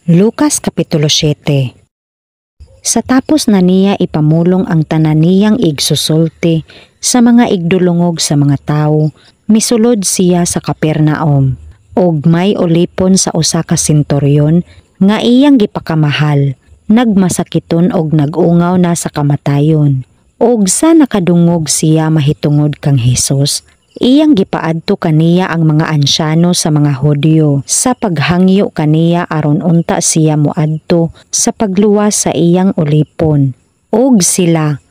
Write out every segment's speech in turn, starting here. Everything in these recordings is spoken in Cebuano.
Lucas Kapitulo 7. Sa tapos na niya ipamulong ang tanan niyang igsusulti sa mga igdulungog sa mga tawo, misulod siya sa Capernaum. Og may ulipon sa usa ka senturyon nga iyang gipakamahal, nagmasakiton og nag-ungaw na sa kamatayon. Og sa nakadungog siya mahitungod kang Hesus, iyang gipaadto kaniya ang mga ansyano sa mga Hudyo sa paghangyo kaniya aron unta siya moadto sa pagluwas sa iyang ulipon. Og sila,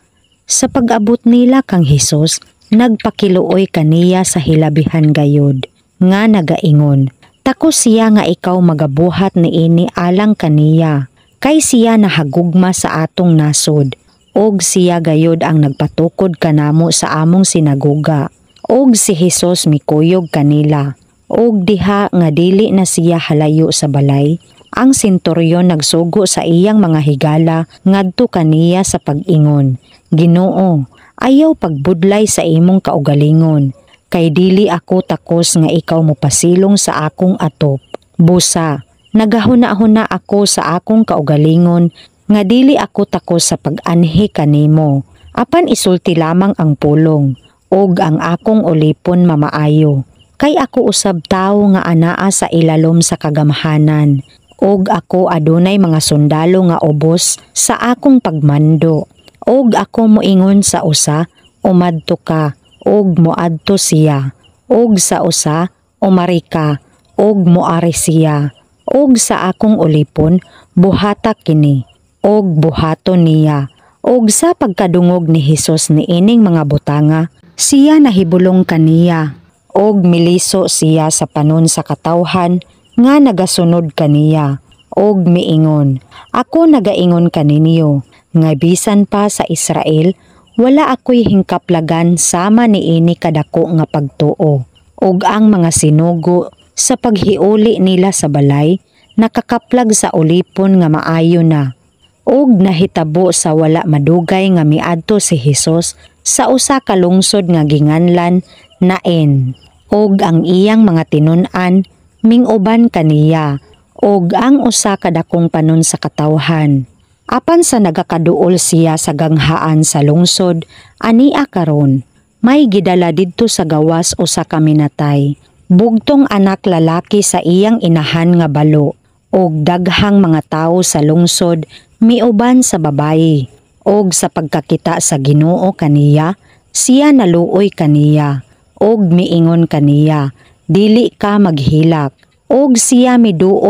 sa pag-abot nila kang Hesus, nagpakiluoy kaniya sa hilabihan gayud, nga nagaingon, "Takos siya nga ikaw magabuhat niini alang kaniya, kay siya nahagugma sa atong nasod, og siya gayud ang nagpatukod kanamo sa among sinagoga." Og si Hesus mikuyog kanila. Og diha nga dili na siya halayo sa balay, ang senturyon nagsugo sa iyang mga higala ngadto kaniya sa pag-ingon, "Ginoo, ayaw pagbudlay sa imong kaugalingon, kay dili ako takos nga ikaw mopasilong sa akong atop. Busa, nagahuna-huna ako sa akong kaugalingon nga dili ako takos sa pag-anhi kanimo. Apan isulti lamang ang pulong, ug ang akong ulipon mamaayo. Kay ako usab tawo nga anaa sa ilalom sa kagamhanan, ug ako adunay mga sundalo nga ubos sa akong pagmando. Ug ako moingon sa usa, 'Umadto ka,' ug moadto siya. Ug sa usa, 'Umari ka,' ug moari siya. Ug sa akong ulipon, 'Buhata kini,' ug buhaton niya." Og sa pagkadungog ni Hesus niining mga butanga, siya nahibulong kaniya, ug miliso siya sa panon sa katawhan nga nagasunod kaniya, ug miingon, "Ako nagaingon kaninyo nga bisan pa sa Israel wala ako'y hingkaplagan sama niini kadako nga pagtuo." Ug ang mga sinugo, sa paghiuli nila sa balay, nakakaplag sa ulipon nga maayo na. Ug nahitabo sa wala madugay nga miadto si Hesus sa usa ka lungsod nga ginganlan Nain. Ug ang iyang mga tinun-an minguban kaniya ug ang usa ka dakong panon sa katawhan. Apan sa nagakaduol siya sa ganghaan sa lungsod, ania karon, may gidala didto sa gawas usa ka minatay, bugtong anak lalaki sa iyang inahan nga balo, ug daghang mga tawo sa lungsod miuban sa babayi. Og sa pagkakita sa Ginoo kaniya, siya naluoy kaniya, ug miingon kaniya, "Dili ka maghilak." Og siya miduol.